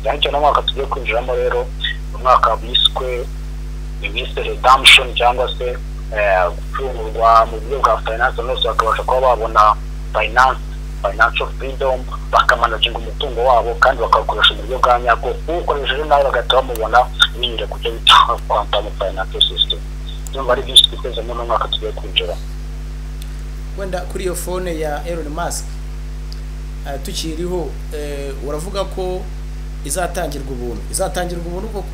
Cyane cyane umwaka tugiye kwinjiramo rero, umwaka wiswe bise redemption cyangwa se gucungurwa mu buryo bwa finance, bose bakabasha kuba babona financial freedom, bakamanaginga umutungo wabo kandi bakawukoresha mu buryo bwa nyabwo. Uwukoresheje nawe bagahita bamubona binyure ku cyo bita quantum financial system. Ndumva ari byinshi twiteze muri uno mwaka tugiye kwinjira. Wenda kuri iyo phone ya Elon Musk tukiriho, uravuga ko izatangirwa ubuntu, izatangirwa ubuntu koko?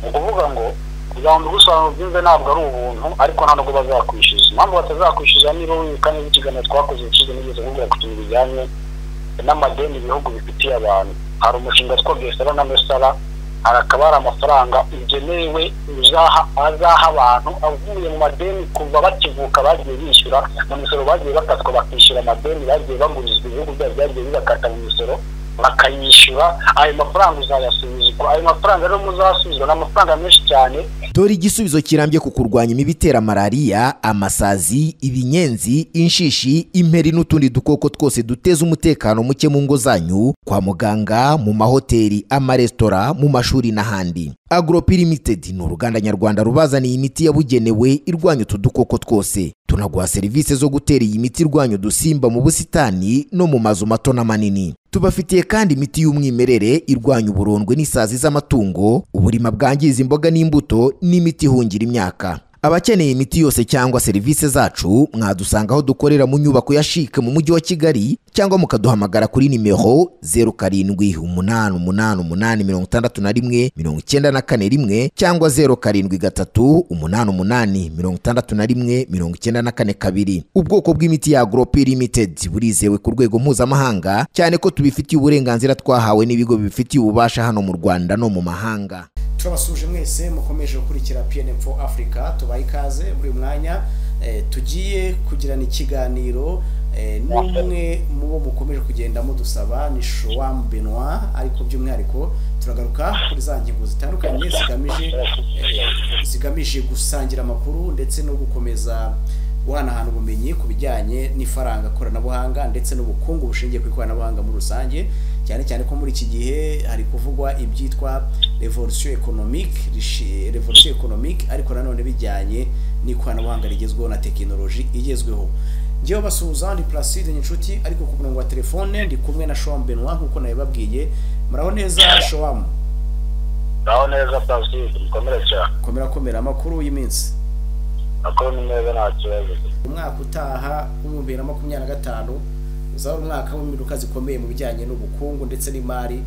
Ni ukuvuga ngo kugira ngo mbigusobanurire byumve, ntabwo ari ubuntu, ariko nta nubwo bazakwishyuza. Impamvu batazakwishyuza, niba wibuka neza ikiganiro twakoze ubushize, nigeze kuvuga ku kintu bijyanye n'amadeni ibihugu bifitiye abantu. Hari umushinga witwa Gesara na Mesara, hakaba hari amafaranga ugenewe azaha abantu avuye mu madeni kuva bakivuka bagiye bishyura mu misoro, bagiye bakatwa bakishyura amadeni bagiye bagurizwa, ibihugu byabo byagiye bibakata mu misoro bakayishyura. Ayo mafaranga uzayasubizwa. Ayo mafaranga rero muzasubizwa ni amafaranga menshi cyane. Dore igisubizo kirambye ku kurwanya imibu itera malariya, amasazi, ibinyenzi, inshishi, imperi n'utundi dukoko twose duteza umutekano muke mu ngo zanyu, kwa muganga, mu mahoteli, amaresitora, mu mashuri n'ahandi. Agropi Limited ni uruganda nyarwanda rubazaniye imiti yabugenewe irwanya utu dukoko twose. Tunaguha serivisi zo gutera iyi miti irwanya udusimba mu busitani no mu mazu mato n'amanini. Tubafitiye kandi imiti y'umwimerere irwanya uburondwe n'isazi z'amatungo, uburima bwangiza imboga n'imbuto, n'imiti ihungira imyaka. Abakeneye imiti yose cyangwa serivisi zacu mwadusanga aho dukorera mu nyubako ya CHIC mu mujyi wa Kigali, cyangwa mukaduhamagara kuri nimero 0788861941 cyangwa 0738861942. Ubwoko bw'imiti ya Agropi Limited burizewe ku rwego mpuzamahanga, cyane ko tubifitiye uburenganzira twahawe n'ibigo bibifitiye ububasha hano mu Rwanda no mu mahanga. Turabasuje mwese mukomeje gukurikira PNM4 Africa, tubaye ikaze muri uyu mwanya. Tugiye kugirana ikiganiro n'umwe mu bo mukomeje kugenda mudusaba, ni Shoam Benoit, ariko by'umwihariko turagaruka kuri za ngingo zitandukanye zigamije gusangira amakuru ndetse no gukomeza guhanahana ubumenyi ku bijyanye n'ifaranga koranabuhanga ndetse n'ubukungu bushingiye ku ikoranabuhanga muri rusange, cyane cyane ko muri iki gihe hari kuvugwa ibyitwa revolution économique, ariko nanone bijyanye n'ikoranabuhanga rigezweho na tekinoloji igezweho. Ngewe basuhuza ndi Placide Nyinshuti, ariko ku murongo wa telefone ndi kumwe na Shoam Benoit nk'uko nabibabwiye. Muraho neza Shoam? Muraho neza Placide, mukomere cyane. Komera komera, amakuru y'iminsi? Amakuru ni meza, nta kibazo. Umwaka utaha w'2025 uzaba umwaka w'impinduka zikomeye mu bijyanye n'ubukungu ndetse n'imari,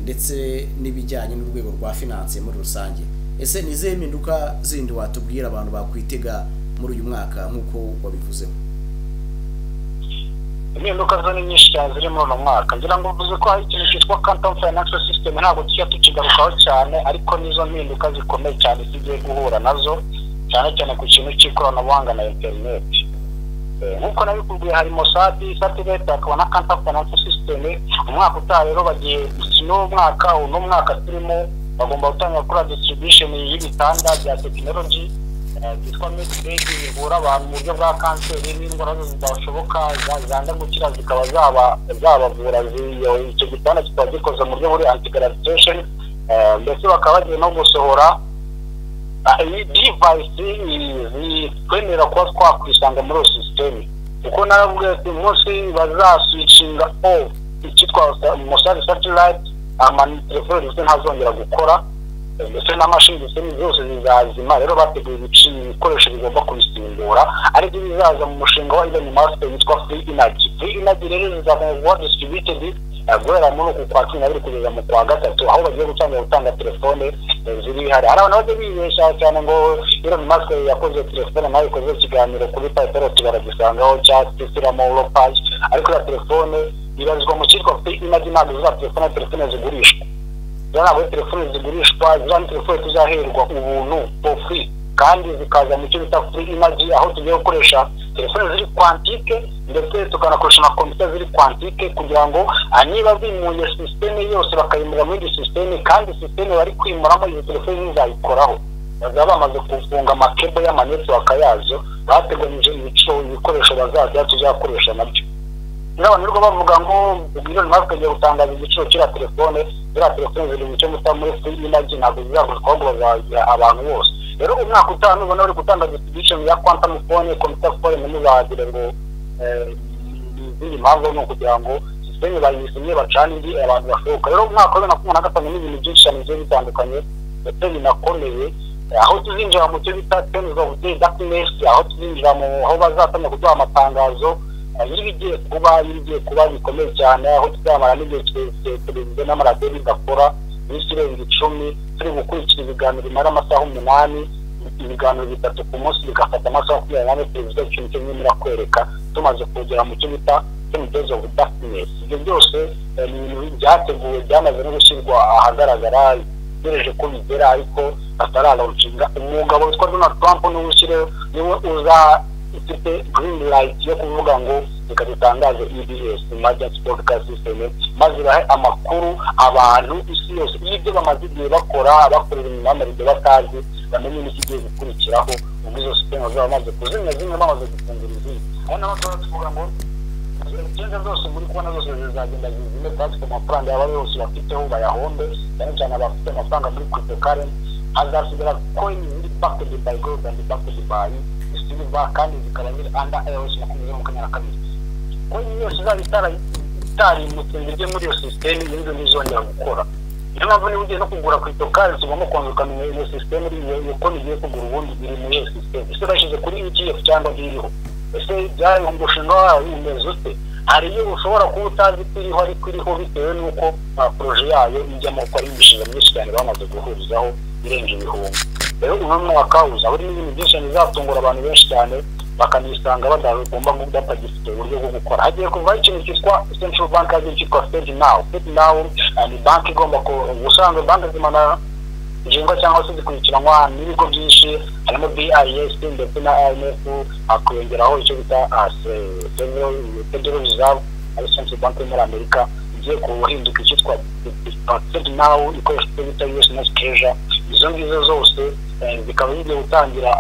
ndetse n'ibijyanye n'urwego rwa finance muri rusange. Ese ni izihe mpinduka zindi watubwira abantu bakwitega muri uyu mwaka nk'uko wabivuzeho? Impinduka zo ni nyinshi cyane ziri muri uno mwaka. Ngira ngo mvuze ko hari ikintu cyitwa quantum financial system, ntabwo tujya tukigarukaho cyane, ariko nizo mpinduka zikomeye cyane tugiye guhura nazo, cyane cyane ku kintu cy'ikoranabuhanga na interineti. Nk'uko nabikubwiye, hari Mossad satellite, hakaba na quantum financial system. Umwaka utaha rero bagiye, n'umwaka uno mwaka turimo, bagomba gutangira gukora distribution y'ibitanda bya tekinoloji byitwa MedBed, bivura abantu mu buryo bwa kanseri n'indwara zose zidashoboka zanga gukira, zikaba zabavura. Icyo gitanda kikaba gikoze mu buryo buri anti-gravitation, ndetse bakaba bagiye no gusohora iyi device zitwemerera kuba twakwisanga muri iyo sisiteme, kuko narabwiye ati umunsi bazaswitchinga off icyitwa Mossad satellite, amatelefone ndetse ntazongera gukora, ndetse n'amashini ndetse zose zizazima. Rero bateguye ibikoresho bigomba kubisimbura, aribyo bizaza mu mushinga wa Elon Musk witwa Free Energy. Free Energy rero zizakomeza kuba distributed guhera muri uku kwa 12 kugeza mu kwa 3, aho bagiye gutangira gutanga telefone ziri hari. Hari abantu bajya bibeshya cyane ngo Elon Musk yakoze telefone, nawe ikoze ikiganiro kuri Pilot baragisangaho cya Tesla Lopez, ariko ya telefone ibarizwa mu cyitwa Free Energy. Ntabwo ziriya telefone zigurishwa, ntabwo telefone zigurishwa, ziriya telefone tuzaherwa ubuntu for free, kandi zikaza mu cyo bita Free Energy, aho tugiye gukoresha telefone ziri quantique ndetse tukanakoresha na computer ziri quantique, kugira ngo niba bimuye systeme yose bakayimura muri indi systeme, kandi systeme bari kwimuramo izo telefone zizayikoraho. Bazaba bamaze kufunga amakebo y'amanetwork yazo, bateganyije ibikoresho bazajya tuzakoresha nabyo. Rero abantu birirwa bavuga ngo Elon Musk agiye gutangaza igiciro cy'iriya telefone. Ziriya telefone ziri mu cyo muta muri free energy, ntabwo zizagurishwa, ahubwo bazaziha abantu bose. Rero umwaka utaha nubona bari gutanga distribution ya quantum phone, computer phone, ntimuzagire ngo ni izindi mpamvu, ni ukugira ngo system bayisinye bacane indi abantu bashoboka. Rero umwaka wa 2025 ni ibintu byinshi cyane bigiye bitandukanye ndetse binakomeye, aho tuzinjira mu cyo bita terms of the darkness, aho tuzinjira mu aho bazatangira kuduha amatangazo y'ibigiye kuba bikomeye cyane, aho tuzamara n'igihe kirekire televiziyo n'amaradiyo bidakora, iminsi irenga 10 turi gukurikira ibiganiro bimara amasaha 8, ibiganiro bitatu ku munsi bigafata amasaha 24. Televiziyo ikintu kimwe irakwereka tumaze kugera mu cyo bita 10 days of darkness. Ibyo byose ni ibintu byateguwe, byamaze no gushyirwa ahagaragara, bitegereje ko bigera ariko bataralaunchinga. Umugabo witwa Donald Trump niwe ushyireho, niwe uza ufite green light yo kuvuga ngo reka dutangaze EBS, emergency broadcast system, maze bahe amakuru abantu isi yose y'ibyo bamaze igihe bakora, bakorera inyuma y'amarido batazi, bamenye n'ikigiye gukurikiraho ubwo izo system bazaba bamaze kuzimya zimwe, bamaze gufungura izindi. Aho naho tuba tuvuga ngo exchange zose muri kubona zose zizagenda zizime, bafite amafaranga yaba yose bafiteho bayahombe, cyane cyane abafite amafaranga muri cryptocurrency. Hazasigara coin ziri backed by gold and backed by silver, kandi zikaba ziri under iOS 2022. Coin yose izaba itarimutse ngo ijye muri iyo system, iyo ngiyo ntizongera gukora. Niyo mpamvu niba ugiye no kugura cryptocurrency ugomba kubanza ukamenya iyo system iri, iyo coin ugiye kugura ubundi iri muri iyo system. Ese bashyize kuri ETF cyangwa ntiriho? Ese byaye umushinga wayo umeze ute? Hari iyo ushobora kuba utazi ko iriho ariko iriho, bitewe n'uko projet yayo ijyamo, ko ari imishinga myinshi cyane bamaze guhurizaho irenga ibihumbi. Rero uno mwaka uzaba urimo ibintu byinshi cyane bizatungura abantu benshi cyane, bakanisanga badagomba batagifite uburyo bwo gukora. Hagiye kuvaho ikintu cyitwa central bank, hagiye cyitwa Fed Now. Fed Now ni banki igomba ubusanzwe banki zimana ngingo cyangwa se zikurikiranwa n'ibigo byinshi, harimo BIS ndetse na IMF, hakiyongeraho icyo bita Federal Reserve, ari central bank yo muri Amerika. Igiye guhinduka icyitwa Fed Now, ikoresha icyo bita US Next Treasure. Izo ngizo zose zikaba zigiye gutangira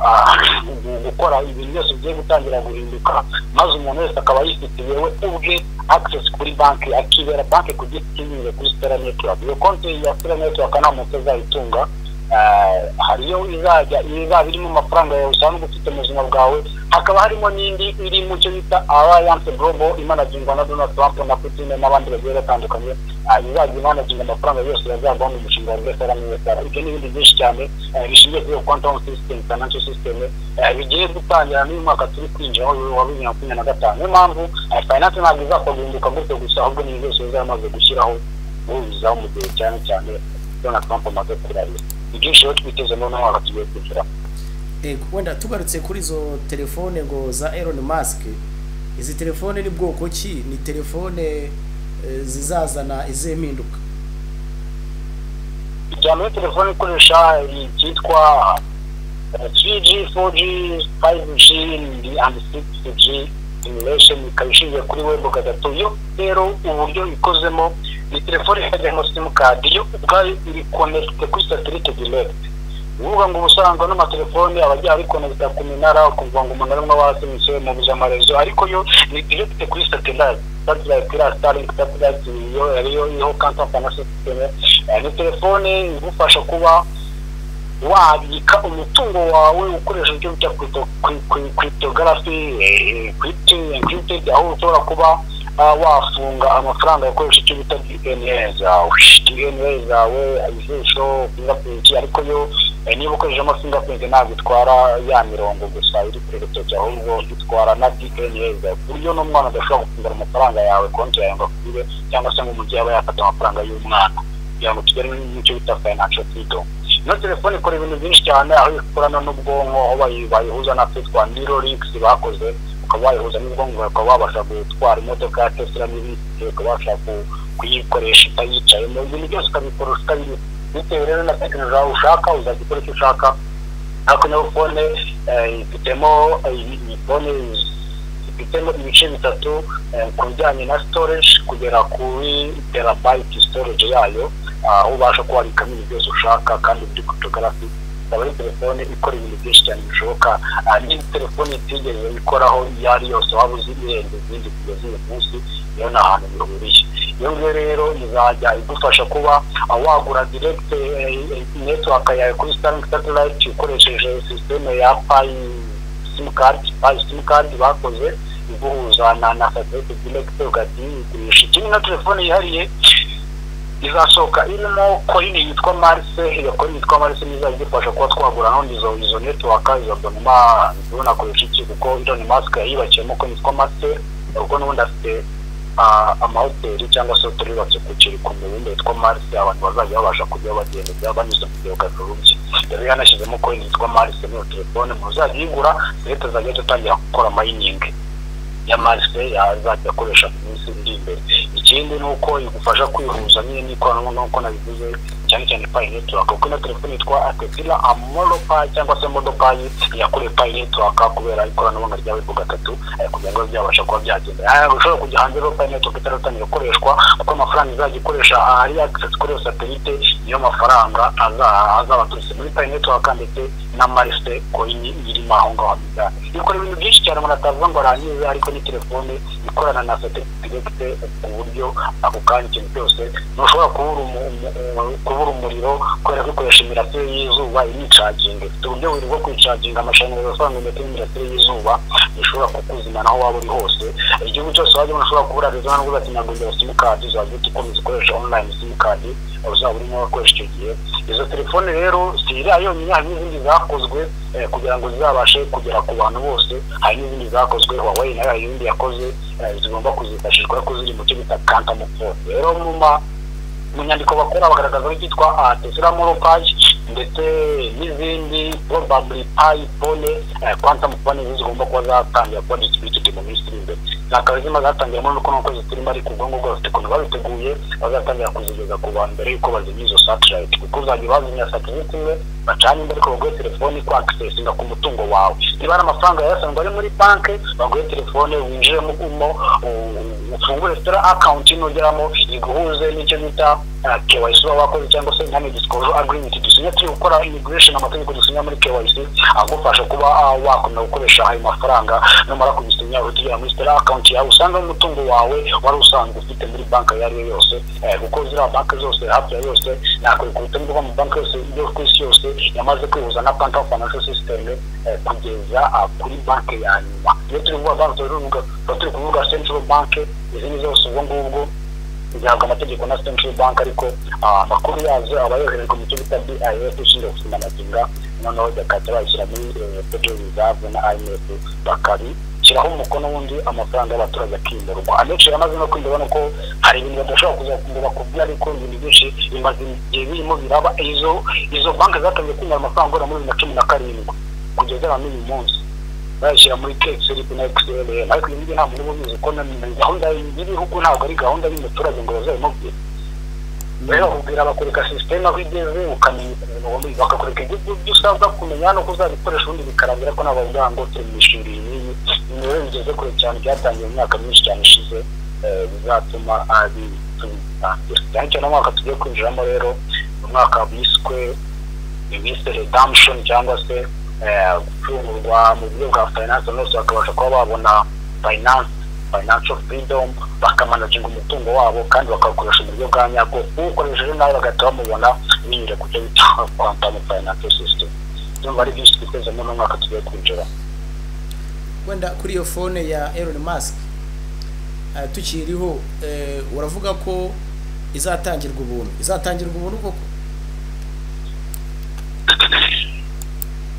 gukora. Ibintu byose bigiye gutangira guhinduka, maze umuntu wese akaba yifitiye we ubwe access kuri banki, akibera banki ku giti cye binyuze kuri Stellar Network. Iyo konti ya Stellar Network nta muntu uzayitunga. Hariyo izajya izaba irimo amafaranga yawe usanzwe ufite mu buzima bwawe, hakaba harimo n'indi iri mu cyo bita Alliance Global, imanagingwa na Donald Trump na Putin n'abandi bagiye batandukanye, izajya imanaginga amafaranga yose yazagwa mu mushinga wa Stellar Network. Ibyo n'ibindi byinshi cyane bishingiye kuri iyo quantum system, financial system, bigiye gutangira n'uyu mwaka turi kwinjiramo wa 2025. Niyo mpamvu finance ntabwo izapfa guhinduka gutyo gusa, ahubwo ni byose bizamaze gushyiraho guhurizaho mu gihe cyane cyane Donald Trump amaze kurahira. Ni byinshi rero twiteze muri uno mwaka tugiye kwinjiramo. Ego, wenda tugarutse kuri izo telefone ngo za Elon Musk, izi telefone ni bwoko ki? Ni telefone zizazana izihe mpinduka? Cyane muri telefone ikoresha icyitwa 3G, 4G, 5G and 6G generation, ikaba ishingiye kuri web gatatu. Yo rero uburyo ikozemo, ni telefone itajyamo SIM card, yo ubwayo iri connected kuri satellite direct. Uvuga ngo ubusanzwe n'amatelefone aba agiye ari connected ku minara, ukumva ngo umunara umwe wasenyutse mubuze amarezo, ariko yo ni direct kuri satellite. Satellite iriya Starlink satellite, yo ariyo iriho quantum financial system. Ni telefone igufasha kuba wabika umutungo wawe ukoresha icyo bita cryptography encrypted, aho ushobora kuba wafunga amafaranga ukoresha icyo bita DNA zawe, DNA zawe, ijisho, fingerprint. Ariko yo niba ukoreshejemo fingerprint ntabwo itwara ya mirongo gusa iri kuri rutoki, ahubwo itwara na DNA zawe, ku buryo n'umwana adashobora gufungura amafaranga yawe, konti yawe ngo akwibe, cyangwa se ngo umubyeyi aba yafata amafaranga y'umwana, kugira ngo tugere n'icyo bita financial freedom. Ino telefone ikora ibintu byinshi cyane, aho ikorana n'ubwonko, aho bayihuza na twa Neuralink bakoze, ukaba wayihuza n'ubwonko, ukaba wabasha gutwara imodoka ya Tesla n'ibindi, ukaba wabasha kuyikoresha utayicayemo, ibintu byose ukabikoresha utabiriho. Bitewe rero na tekinoloji ushaka, uzajya ukora icyo ushaka. Ariko nayo phone ifitemo, iyi phone ifitemo ibice bitatu ku bijyanye na storage, kugera kuri terabyte storage yayo, aho ubasha kuba wabikamo ibintu byose ushaka kandi biri cryptography. Ikaba ari telefone ikora ibintu byinshi cyane bishoboka, n'indi telefone itigeze ikoraho iyo ari yose waba uzi irenze izindi kugeza uyu munsi, iyo ni ahantu bihuriye. Iyo ngiyo rero izajya igufasha kuba wagura direct network yawe kuri Starlink satellite ukoresheje system ya Pi simcard. Pi simcard bakoze iguhuza na satellite direct, ugahita. Ikindi, na telefone yihariye izasohoka irimo coin yitwa Mars. Iyo coin yitwa Mars izajya idufasha kuba twagura none izo network, izo abonnement. Tunakoresha iki? Kuko Elon Musk yayibakiyemo coin yitwa Mars, kuko n'ubundi afite amahoteli cyangwa se hoteli yubatse ku kiri ku mubumbe witwa Mars, abantu bazajya babasha kujya bagenda banyuze mu byogajuru bye. Rero yanashyizemo coin yitwa Mars muri iyo telefone. Muzajya uyigura, leta azajya atangira gukora mining ya Mars yazajya akoresha mu minsi iri imbere. Ikindi ni uko igufasha kwihuza nyine n'ikoranabuhanga nk'uko nabivuze, cyane cyane Pi Network, kuko ino telefone yitwa Tesla Model Pi cyangwa se Model Pi yakorewe Pi Network kubera ikoranabuhanga rya Web 3, kugira ngo byabasha kuba byagenda. Ushobora kujya hanze rero Pi Network itaratangira gukoreshwa, kuko amafaranga izajya ikoresha ari access kuri iyo satellite, niyo mafaranga azaba aturutse muri Pi Network ndetse na Mars coin irimo aho ngaho. Ikora ibintu byinshi cyane umuntu atavuga ngo arangize, ariko ni telefone ikorana na satellite direct, ku buryo ako kanya ikintu cyose ntushobora kubura umuriro, kubera ko ikoresha imirasire y'izuba inicaginga. Ifite uburyo bubiri bwo kwicaginga amashanyarazi asanzwe ndetse n'imirasire y'izuba. Ntishobora kukuzimana aho waba uri hose, igihugu cyose wajya. Ushobora kubura réseau nubwo ati nagongera simukadi, uzajya uhita ukomeza ukoresha online simukadi uzaba urimo urakoresha icyo gihe. Izo telefone rero si iriya yonyine, hari n'izindi zakozwe kugira ngo zizabashe kugera ku bantu bose. Hari n'izindi zakozwe, Huawei nayo hari izindi yakoze zigomba kuzifashishwa, ariko ziri mu cyo bita quantum phone. Rero mu nyandiko bakora bagaragaza icyitwa Tesla Model Pi ndetse n'izindi probably Pi phone, quantum phone zigomba kuba zatangira kuba distributed mu minsi iri imbere. Zakaba zimaze zatangira muri kuno kwezi turimo, ariko ubwo ngubwo bafite ukuntu babiteguye, bazatangira kuzigeza ku bantu mbere y'uko bazimya izo satellite, kuko uzajya bazimya satellite imwe bacanye indi, ariko baguhe telefone ko accessinga ku mutungo wawe. Niba ari amafaranga yasanzwe ari muri banki, baguhe telefone winjiremo, ufungure Stellar account. Nugeramo iguhuze n'icyo bita KYC uba wakoze cyangwa se non disclosure agreement dusinya turi gukora immigration, amategeko dusinya muri KYC agufasha kuba wakomeza gukoresha ayo mafaranga. Numara kubisinya, uhita ugera muri Stellar account yawe, usanga umutungo wawe wari usanzwe ufite muri banki ayo ari yo yose, kuko ziriya banki zose hafi ya yose, nakwereka urutonde rwo mu banki yose yo ku isi yose yamaze kwihuza na quantum financial system, kugeza kuri banki ya nyuma. Iyo turi kuvuga banki, tuba turi kuvuga central bank. Izindi zose ubwo ngubwo zihabwa amategeko na central bank, ariko amakuru yazo aba yoherejwe mu cyo bita BIS ishinzwe kusimanaginga, noneho bagahita bayishyira muri Federal Reserve na IMF, bakabishyiraho umukono, wundi amafaranga y'abaturage akimurwa. Abenshi yamaze no kwimurwa, nuko hari ibintu badashobora kuza bakubwira, ariko ibintu byinshi bimaze igihe birimo biraba. Izo banki zatangiye kwimura amafaranga guhera muri 2017 kugeza na n'uyu munsi, bayashyira muri XRP na XLM, ariko ibi ngibi nta muntu uba ubizi, ko gahunda y'ibihugu ntabwo ari gahunda y'umuturage ngo bazabimubwire. Rero bakubwira, bakwereka sisiteme aho igeze, ukamenya ukuntu, bakakwereka ibyo usabwa kumenya nuko uzabikoresha, ubundi bikarangira ko ntabwo bavuga ngo turi mu mishinga iyi n'iyi. Ibintu rero bigeze kure cyane, byatangiye mu myaka myinshi cyane ishize, bizatuma tubitangira cyane cyane umwaka tugiye kwinjiramo. Rero umwaka bise redemption cyangwa se gucungurwa mu buryo bwa finance, bose bakabasha kuba babona financial freedom, bakamanaginga umutungo wabo kandi bakawukoresha mu buryo bwa nyabwo. Uwukoresheje nawe bagahita bamubona binyure ku cyo bita quantum financial system. Ndumva ari byinshi twiteze muri uno mwaka tugiye kwinjira. Wenda kuri iyo phone ya Elon Musk tukiriho, uravuga ko izatangirwa ubuntu. Izatangirwa ubuntu koko?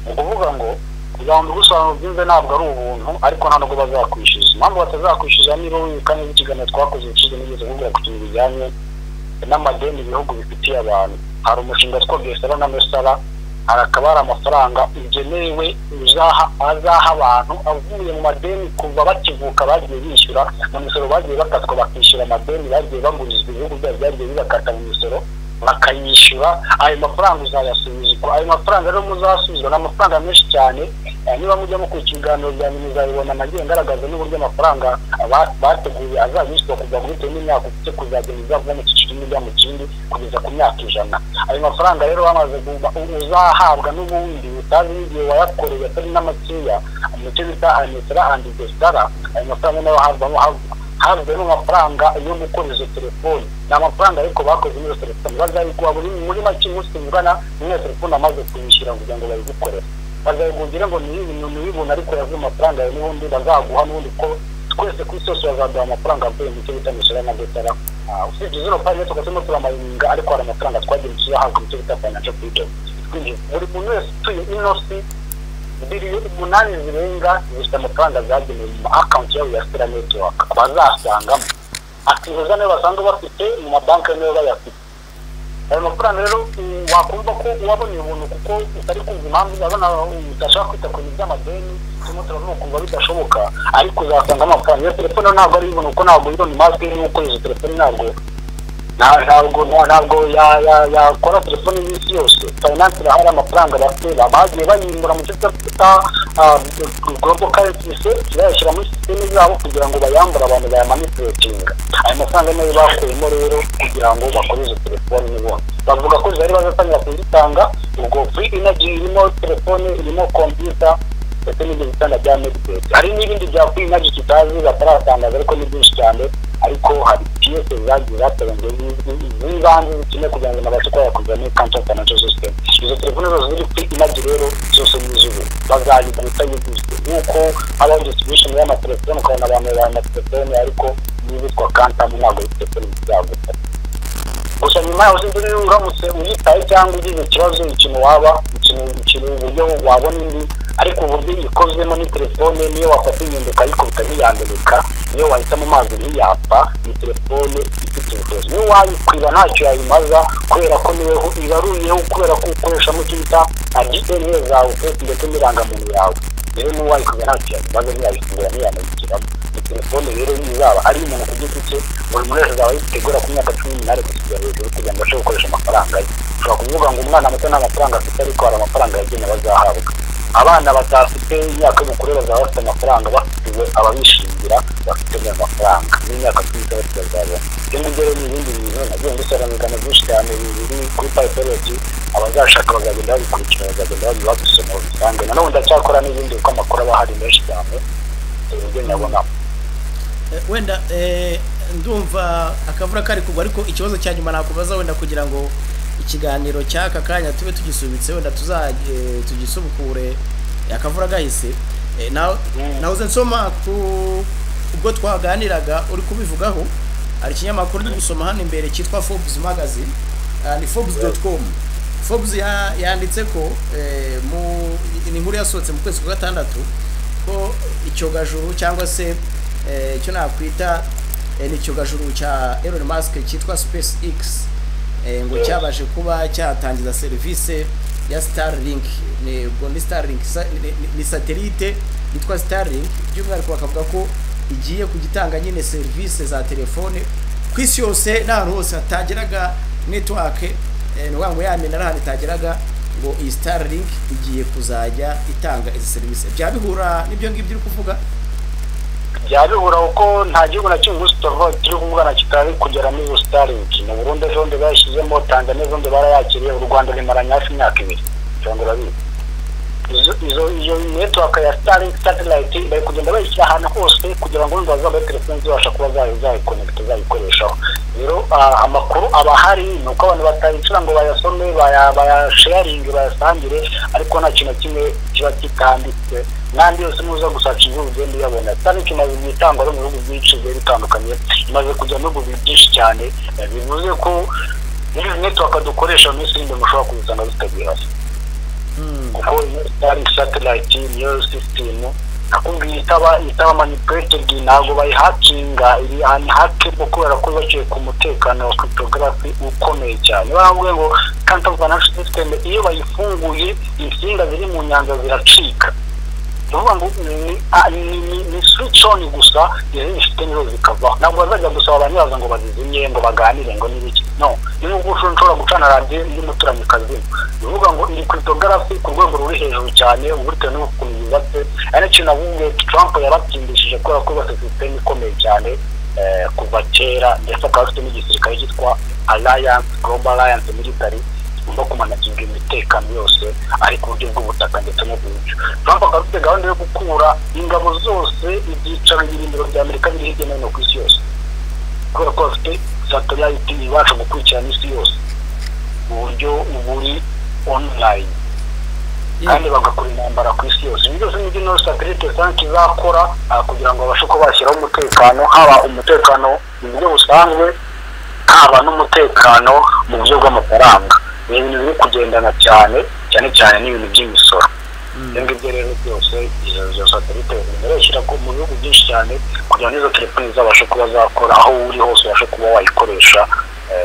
Ni ukuvuga ngo kugira ngo mbigusobanure byumve, ntabwo ari ubuntu, ariko nta nubwo bazakwishyuza. Impamvu batazakwishyuza, niba wibuka neza ikiganiro twakoze ushize, nigeze kuvuga ku kintu bijyanye n'amadeni ibihugu bifitiye abantu. Hari umushinga witwa Gesara na Mesara, hakaba hari amafaranga ugenewe azaha abantu avuye mu madeni kuva bakivuka bagiye bishyura mu misoro, bagiye bakatwa bakishyura amadeni bagiye bagurizwa, ibihugu byabo byagiye bibakata mu misoro bakayishyura. Ayo mafaranga uzayasubizwa. Ayo mafaranga rero muzasubizwa ni amafaranga menshi cyane. Niba mujya mukurikira ibiganiro byanjye muzabibona, nagiye ngaragaza n'uburyo amafaranga bateguye azabishyurwa kuva bitewe n'imyaka ufite, kuzagenda izava mu cyiciro kimwe ijya mu kindi kugeza ku myaka 100. Ayo mafaranga rero bamaze uzahabwa n'ubundi utazi n'igihe wayakoreye, atari n'amakeya, mu cyo bita NESARA and GESARA. Ayo mafaranga nayo havuyemo amafaranga yo gukora izo telefoni. Ni amafaranga ariko bakoze muri izo telefoni bazayiguha buri muri make umunsi tuvugana niyo telefone amaze kuyishyura kugira ngo bayigukorere, bazayigugira ngo ni ibintu, ariko yavuye amafaranga yawe n'ubundi bazaguha n'ubundi, ko twese ku isi yose bazaduha amafaranga avuye mu cyo bita NESARA na GESARA. Usibye zino Pi Network turimo turamayininga, ariko hari amafaranga twagiye tuzahabwa mu cyo bita financial freedom. Buri muntu wese utuye ino si, biliyoni 8 zirenga, zifite amafaranga zagenewe mu ma account yabo ya Stellar Network bazasangamo, akihuza niyo basanzwe bafite mu mabanki, niyo bayafite ayo mafaranga. Rero wakumva ko waboneye ubuntu, kuko utari kumva impamvu urabona udashaka kwita ku bintu by'amadeni, turimo turavuga ukumva bidashoboka, ariko uzasanga amafaranga. Iyo telefone ntabwo ari ibintu, kuko ntabwo Elon Musk niwe ukora izo telefone, ntabwo yakora telefone y'isi yose. Finance irahari, amafaranga bafite bagiye bayimura mu cyo bita global currency set, bayashyira muri system zabo kugira ngo bayambure abantu bayamanipulatinga. Ayo mafaranga niyo bakuyemo rero kugira ngo bakore izo telefone. N'ubundi bavuga ko zari bazatangira kuzitanga. Ubwo free energy irimo telefone, irimo computer, ndetse n'ibyo bitanda bya medibed. Hari n'ibindi bya free energy tutazi, bataratangaza, ariko ni byinshi cyane. Ariko hari piyese zagiye zateganyijwe z'ibanze zikenewe kugira ngo nabashe kuba yakuza muri quantum financial system. Izo telefone zose ziri free energy rero zose ni iz'ubu, bazayigura utayiguze, nk'uko habaho distribution y'amatelefone ukabona abantu babaye amatelefone, ariko n'izitwa quantum ntabwo ari telefone zizagupfa gusa. Nyuma yaho sinzi niba uramutse uyitaye cyangwa ugize ikibazo, ikintu waba ikintu uburyo wabona indi, ariko uburyo ikozwemo ni telefone niyo wafata inyundo ukayikubita ntiyameneka, niyo wahita mu mazi ntiyapfa. Ni telefone ifite ubushobozi, niyo wayikwiba ntacyo yayimaza, kubera ko niweho ibaruyeho, kubera ko ukoreshamo icyo bita DNA zawe ndetse n'irangamuntu yawe. Rero niyo wayikwiba ntacyo yayimaza, ntiyayifungura, ntiyanayigiramo. Ni telefone rero izaba ari umuntu ku giti cye, buri muntu wese azaba ayitegura ku myaka 18 kugera hejuru kugira ngo abashe gukoresha amafaranga ye. Ushobora kuvuga ngo umwana muto nta mafaranga afite, ariko hari amafaranga yagenewe azahabwa. Abana badafite imyaka y'ubukure bazaba bafite amafaranga, bafitiwe ababishingira, bafite ayo mafaranga n'imyaka 16 bazabona. Ibyo ngibyo rero ni ibindi bintu nagiye mbisora mu biganiro byinshi cyane biri kuri Pi Pilot. Abazashaka bazagenda babikurikira, bazagenda babisoma babisange. Nanone ndacyakora n'ibindi, kuko amakuru aba ahari menshi cyane, uburyo nyabonamo. Wenda ndumva akavura kari kugwa, ariko ikibazo cya nyuma nakubaza wenda kugira ngo ikiganiro cy'aka kanya tube tugisubitse, wenda tuza tugisubukure akavura gahise. Nahoze nsoma ku ubwo twaganiraga uri kubivugaho, hari ikinyamakuru ndi gusoma hano imbere cyitwa Forbes magazine, ni forbes.com. Forbes yanditse ko mu ni inkuru yasohotse mu kwezi kwa gatandatu ko icyogajuru cyangwa se icyo nakwita ni icyogajuru cya Elon Musk cyitwa SpaceX ngo cyabashe kuba cyatangiza serivisi ya Starlink. Ni ubwo ni Starlink, ni satellite yitwa Starlink, by'umwihariko bakavuga ko igiye kugitanga nyine serivisi za telefone ku isi yose n'ahantu hose hatageraga network. Ni ukuvuga ngo ya minara ahantu itageraga, ngo iyi Starlink igiye kuzajya itanga izi serivisi. Byaba bihura n'ibyo ngibyo uri kuvuga? Byaba bihura, kuko nta gihugu na kimwe gusa tuvuga turi kuvugana kitari kugeramo izo Starlink. Mu Burundi ejo bundi bayishyizemo, Tanzania ejo bundi barayakiriye, u Rwanda rimaranye hafi imyaka 2, cyangwa urabizi. Izo network ya Starlink satellite bari kugenda bayishyira ahantu hose kugira ngo bazabe telefoni zibasha kuba zayikonekita, zayikoreshaho. Rero amakuru aba ahari, ni uko abantu batayicara ngo bayasome, bayasharinge, bayasangire, ariko nta kintu na kimwe kiba kitanditse n'andi yose nuza gusaca ibihugu ugenda uyabona. Starlink imaze igihe itangwa no mu bihugu byinshi bigiye bitandukanye, imaze kujya mu bihugu byinshi cyane. Bivuze ko n'izi network dukoresha mu minsi iri imbere mushobora kuzisanga zitagihari, kuko Starlink satellite niyo system nakubwiye itaba manipulated, ntabwo bayihakinga, iri unhackable, kubera ko yubakiye ku mutekano wa cryptography ukomeye cyane. Baravuga ngo quantum financial system iyo bayifunguye, insinga ziri mu nyanja ziracika. Ni ukuvuga ngo ni switch on gusa, izindi system zose zikavaho. Ntabwo bazajya gusaba abanyaza ngo bazizimye, ngo baganire, ngo n'ibiki. No, ni nk'uko ushobora gucana radiyo y'umuturanyi ukazima. Ni ukuvuga ngo iri cryptography ku rwego ruri hejuru cyane, bitewe n'ukuntu yubatse. Ari nacyo navuze, Trump yaratsindishije kubera ko yubatse system ikomeye cyane kuva kera, ndetse akaba afite n'igisirikare cyitwa Alliance, Global Alliance Military, kigomba kumanaginga imitekano yose, ari ku buryo bw'ubutaka ndetse no ku buryo. Trump akaba afite gahunda yo gukura ingabo zose, ibyicaro, ibirindiro bya Amerika biri hirya no hino ku isi yose, kubera ko bafite satellite ibasha gukurikirana isi yose mu buryo buri online, kandi bagakora intambara ku isi yose. Ibi byose nibyo ino satellite 5 izakora, kugira ngo babashe kuba bashyiraho umutekano, haba umutekano mu buryo busanzwe, haba n'umutekano mu buryo bw'amafaranga. Ni ibintu biri kugendana cyane cyane cyane n'ibintu by'imisoro. Ibyo ngibyo rero byose, izo satellite zirashyira mu bihugu byinshi cyane, kugira ngo izo telefoni zizabashe kuba zakora aho uri hose, ubashe kuba wayikoresha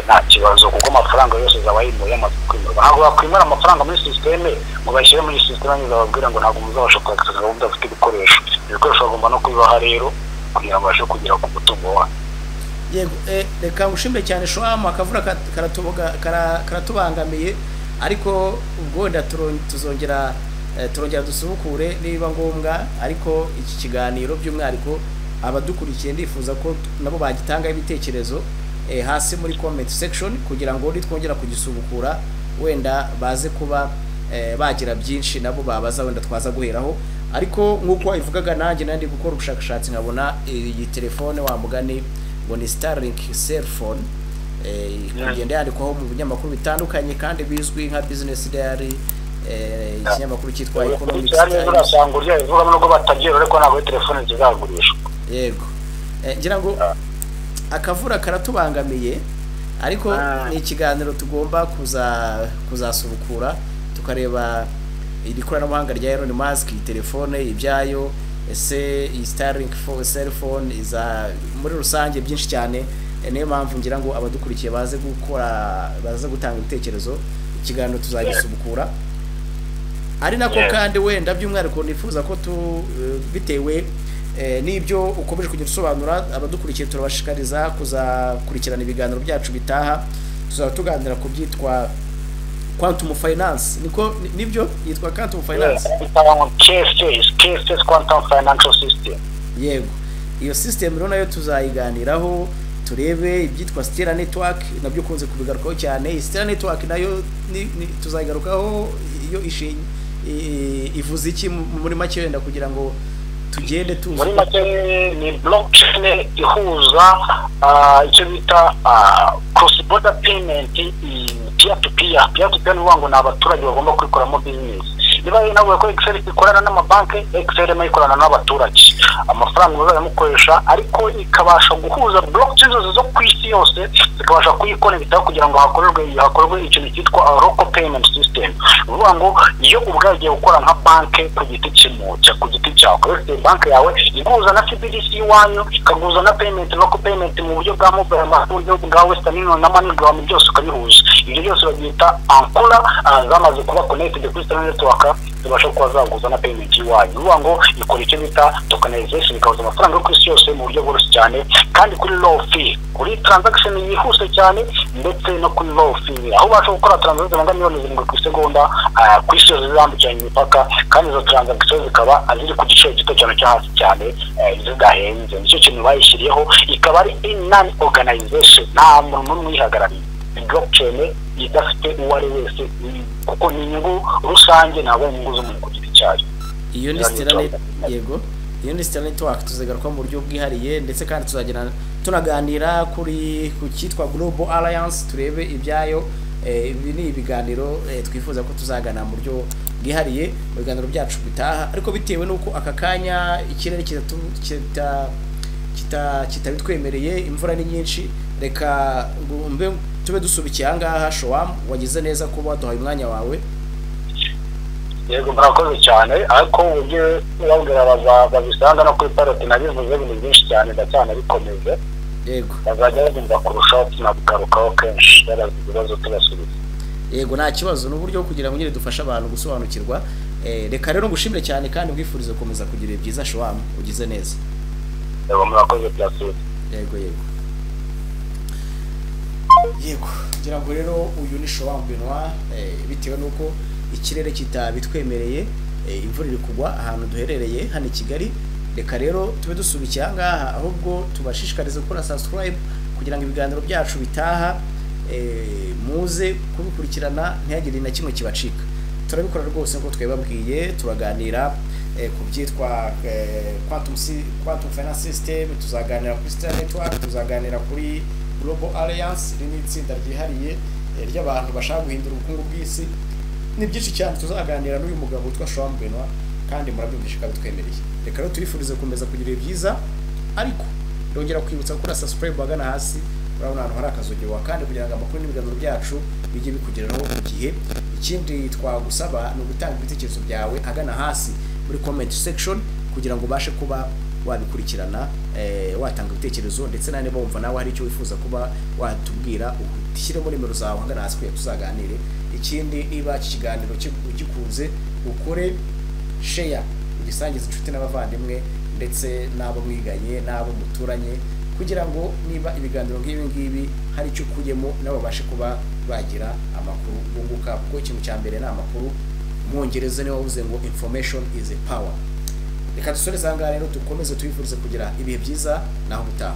nta kibazo, kuko amafaranga yose azaba yimuye, yamaze kwimurwa. Ntabwo bakwimura amafaranga muri sisiteme ngo bayashyire muri sisiteme, bababwira ngo ntabwo muzabasha kwakira mudafite ibikoresho. Ibikoresho bagomba no kubibaha rero kugira ngo babashe kugera ku mutungo wayo. Yego, reka ngushimire cyane, Shoamu. Akavura karatubangamiye, ariko ubwo wenda tuzongera turongera dusubukure niba ngombwa. Ariko iki kiganiro by'umwihariko abadukurikiye, ndifuza ko nabo bagitangaho ibitekerezo hasi muri comment section, kugira ngo nitwongera kugisubukura wenda baze kuba bagira byinshi nabo babaza, wenda twaza guheraho. Ariko nk'uko wabivugaga, nanjye nandi gukora ubushakashatsi nkabona iyi telefone, wa mugani ngo ni Starlink cell phone, kugenda yandikwaho mu binyamakuru bitandukanye kandi bizwi nka Business Diary, ikinyamakuru cyitwa Economics Times. Urasanga uryo bivugamo nubwo batabyera, ariko ntabwo telefone zizagurishwa. Yego, ngira ngo akavura karatubangamiye, ariko ni ikiganiro tugomba kuzasubukura, tukareba iri koranabuhanga rya Elon Musk, iyi telefone ibyayo, ese iyi Starlink cell phone iza muri rusange, byinshi cyane. Niyo mpamvu ngira ngo abadukurikiye baze gukora, baze gutanga ibitekerezo, ikiganiro tuzagisubukura. Ari nako kandi wenda by'umwihariko nifuza ko tu bitewe n'ibyo ukomeje kugenda usobanura, abadukurikiye turabashishikariza kuzakurikirana ibiganiro byacu bitaha. Tuzaba tuganira ku byitwa quantum finance. Niko nibyo yitwa quantum finance? QFS, QFS, quantum financial system. Yego, iyo system rero nayo tuzayiganiraho, turebe ibyitwa Stellar Network, nabyo ukunze kubigarukaho cyane. Iyi Stellar Network nayo tuzayigarukaho. Iyo ivuze iki muri make, wenda kugira ngo tugende tuzi? Muri make ni blockchain ihuza icyo bita cross border payment, peer to peer. Peer to peer ni ukuvuga ngo ni abaturage bagomba kwikoramo business. Niba navuga ko XRP ikorana n'amabanki, XLM ikorana n'abaturage, amafaranga muzajya mukoresha, ariko ikabasha guhuza blockchain zose zo ku isi yose, zikabasha kuyikonekitaho kugira ngo hakorwe ikintu cyitwa local payment system. Ni ukuvuga ngo iyo ubwawe ugiye gukora nka banki ku giti ku giti cyawe, ukaba ufite banki yawe iguhuza na CBDC iwanyu, ikaguhuza na payment, local payment mu buryo bwa mobile money, mu buryo bwa Western Union na MoneyGram, byose ukabihuza. Ibyo byose babyita Anchor, zamaze kuba connected kuri Stellar Network, zibasha kuba zaguza na payment y'iwanyu. Ni ukuvuga ngo ikora icyo bita tokenization, ikahuza amafaranga yo ku isi yose mu buryo bworoshye cyane kandi kuri low fee, kuri transaction yihuse cyane, ndetse no kuri low fee, aho ubasha gukora transaction zirenga 7 miliyoni ku isegonda ku isi yose, zambukiranya imipaka, kandi izo transaction zikaba ziri ku giciro gito cyane, cyo hasi cyane, zidahenze. Nicyo kintu bayishyiriyeho. Ikaba ari non organization, nta muntu n'umwe uyihagarariye. Ni blockchain idafite uwo ari wese, kuko ni inyungu rusange, ntabwo ari inyungu z'umuntu ku giti cyayo. Iyo ni Stellar. Yego, iyo ni Stellar Network, tuzigaruka mu buryo bwihariye, ndetse kandi tuzagenda tunaganira kuri ku cyitwa Global Alliance, turebe ibyayo. Ibi ni ibiganiro twifuza ko tuzagana mu buryo bwihariye mu biganiro byacu bitaha, ariko bitewe n'uko aka kanya ikirere kitabitwemereye, imvura ni nyinshi, reka ngo mbe tube dusubikiye aha ngaha. Showamu, wagize neza kuba waduhaye umwanya wawe. Yego, murakoze cyane, ariko ujye ubabwira babisanga no kuri paroti. Nabivuze ibintu byinshi cyane, ndacyanabikomeje. Bazajya babyumva kurushaho, tunabigarukaho kenshi, babaza ibibazo tubasubiza. Yego, nta kibazo. Ni uburyo bwo kugira ngo nyine dufashe abantu gusobanukirwa. Reka rero ngushimire cyane kandi nkwifurize gukomeza kugira ibihe byiza, Showamu, ugize neza. Yego, murakoze, Placide. Yego, ngira ngo rero uyu ni Showamu Benoit. Bitewe n'uko ikirere kitabitwemereye, imvura iri kugwa ahantu duherereye hano i Kigali, reka rero tube dusubikiye aha ngaha, ahubwo tubashishikarize gukora subscribe kugira ngo ibiganiro byacu bitaha muze kubikurikirana, ntihagire na kimwe kibacika. Turabikora rwose nk'uko twabibabwiye, turaganira ku byitwa quantum finance system, tuzaganira kuri Stellar Network, tuzaganira kuri Global Alliance. Iri ni itsinda ryihariye ry'abantu bashaka guhindura ubukungu bw'isi. Ni byinshi cyane tuzaganira n'uyu mugabo witwa Shoam Benoit, kandi murabyumvishe ko abitwemereye. Reka rero tubifurize gukomeza kugira ibihe byiza, ariko ndongera kwibutsa gukora subscribe. Ahagana hasi urabona ahantu hari akazogera, kandi kugira ngo amakuru n'ibiganiro byacu bijye bikugeraho ku gihe. Ikindi twagusaba ni ugutanga ibitekerezo byawe ahagana hasi muri comment section, kugira ngo ubashe kuba wabikurikirana, watanga ibitekerezo, ndetse nawe niba wumva nawe hari icyo wifuza kuba watubwira, ushyiremo nimero zawe ahagana hasi kugira tuzaganire. Ikindi, niba iki kiganiro ugikunze, ukore share, ugisangize inshuti n'abavandimwe, ndetse n'abo mwiganye n'abo muturanye, kugira ngo niba ibiganiro nk'ibi ngibi hari icyo ukuyemo, nabo babashe kuba bagira amakuru bunguka, kuko ikintu cya mbere ni amakuru. Umwongereza niwe wavuze ngo "Information is a power." Reka dusoreze aha ngaha rero, dukomeze tubifurize kugira ibihe byiza, naho ubutaha.